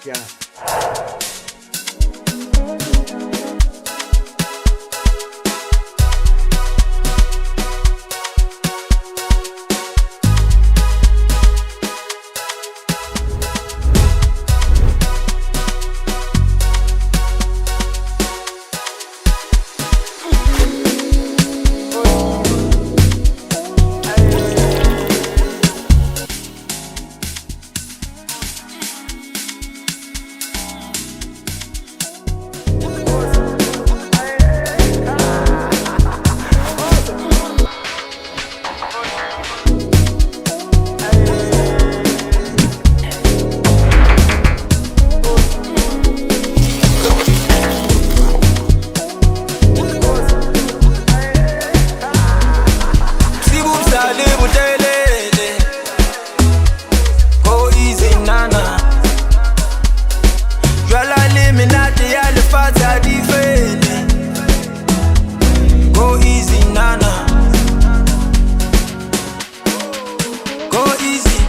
Yeah. Go easy, nana. Jwala le menate ya lefatshe ha di fele. Go easy, nana. Go easy.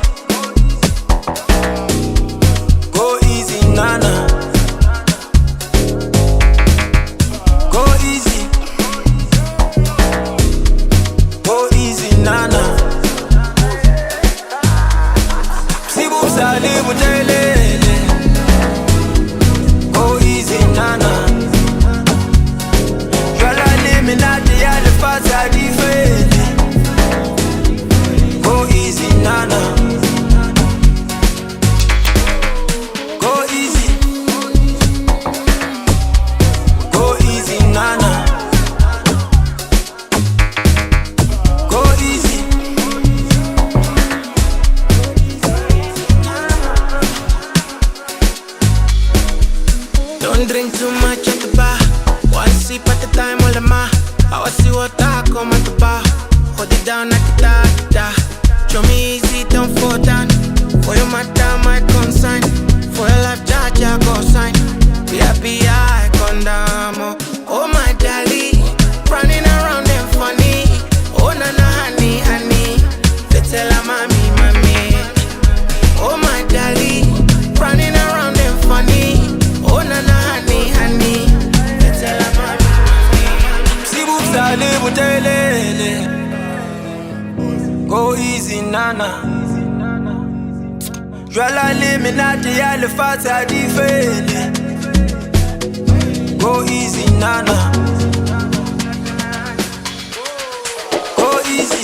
Go easy, nana. Go easy. Go easy, nana. Sibusali butelele. Go easy, nana. Jwala le menate ya lefatshe ha di fele. Go easy, nana. Go easy. Go easy, nana. Go easy. Don't drink too much at the bar. One sip at a time, all the ma. I see what I come at the bar. Hold it down like a da da. Show me easy, don't fall down. For your matter, my concern. For your life, Jaja go sign. Be happy, I condemn. Oh my darling, running around and funny. Oh na na honey, honey. They tell her mommy, mommy. Oh my darling, running around and funny. Oh na na honey, honey. They tell her mommy, mommy. Sibusali butelele. Go easy, nana. Jwala le menate ya lefatshe ha di fele. Go easy, nana. Go easy.